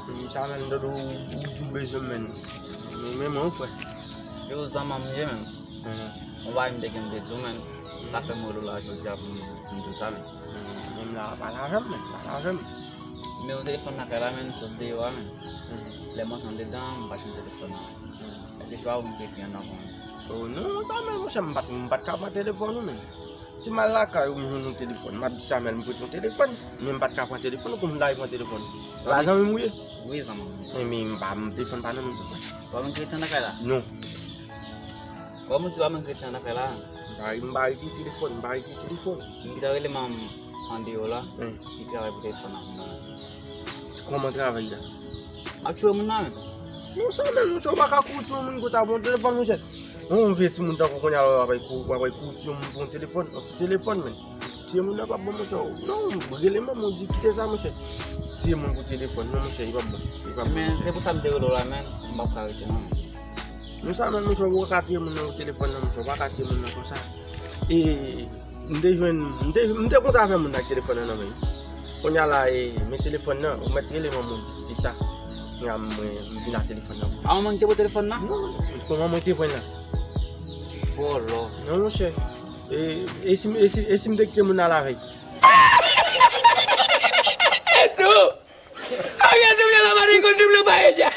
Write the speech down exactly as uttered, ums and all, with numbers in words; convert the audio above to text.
Sa menm, Dodo, ou di w bezwen m, menm. Men, men mwen, frè. Yo, zanmi m ye, menm. Yon bagay m te gen m te di w, menm. Sa fè m rele w la jodi a pou m, pou m di w sa, menm. Men m la, pale avè m, menm, pale avè m. Men yon telefòn lakay la, menm, sot deyò a, menm. Lè m antre anndedan, m pa jwenn telefòn nan, menm. Èske chwa ou m kredi an ankò, menm? Oh non, sa menm, monchè, m pa t, m pa t ka pran telefòn ou, menm. Si m al lakay ou, m jwenn yon telefòn, m ap di sa menm, m prete yon telefòn, men m pa t ka pran telefòn ou, pou m ta al pran telefòn. Lajan menm ou ye? Wi, zanmi m. Men, men m pa, m telefòn pa nan men m, frè. Ou pa menm kredi an lakay la? Non. Kòman w di pa menm kredi an lakay la? M pa, m pa rete telefòn, m pa rete telefòn. M ki ta rele manman m andeyò la, li travay pou telefòn nan pou mwen. Kòman travay la? M ap tchwe moun nan menm. Non, sa menm, monchè, ou pa ka kouri tchwe moun konsa pou yon telefòn, monchè. Yon vye timoun tankou kounye a la, w ap kouri, w ap kouri tchwe moun pou yon telefòn, yon ti telefòn, menm. Tchwe moun nan p ap bon, monchè. Non, rele manman w, di kite sa, monchè. Tchwe moun pou telefòn, non, monchè, li p ap bon. Li p ap bon, monchè. Men se pou sa m te rele w la, menm. M p ap ka rete, non. Non, sa menm, monchè, ou pa ka tchwe moun nan pou telefòn nan, monchè. Ou pa ka tchwe moun nan konsa. E, m te jwenn, m te, m te kontan avè moun nan ak telefòn nan nan men. Kounye a la, e, men telefòn nan, ou mèt rele manman w di kite sa. Kounye a mwen, m vin ak telefòn nan. A manman ki te ba w telefòn nan? Non, non, non, manman ki te pran nan. Vòlò. Non, monchè. E, e si, e si, e si m te kite moun nan lavèy? E tou! A, gade, m nan la mari konn di m nan pa edya.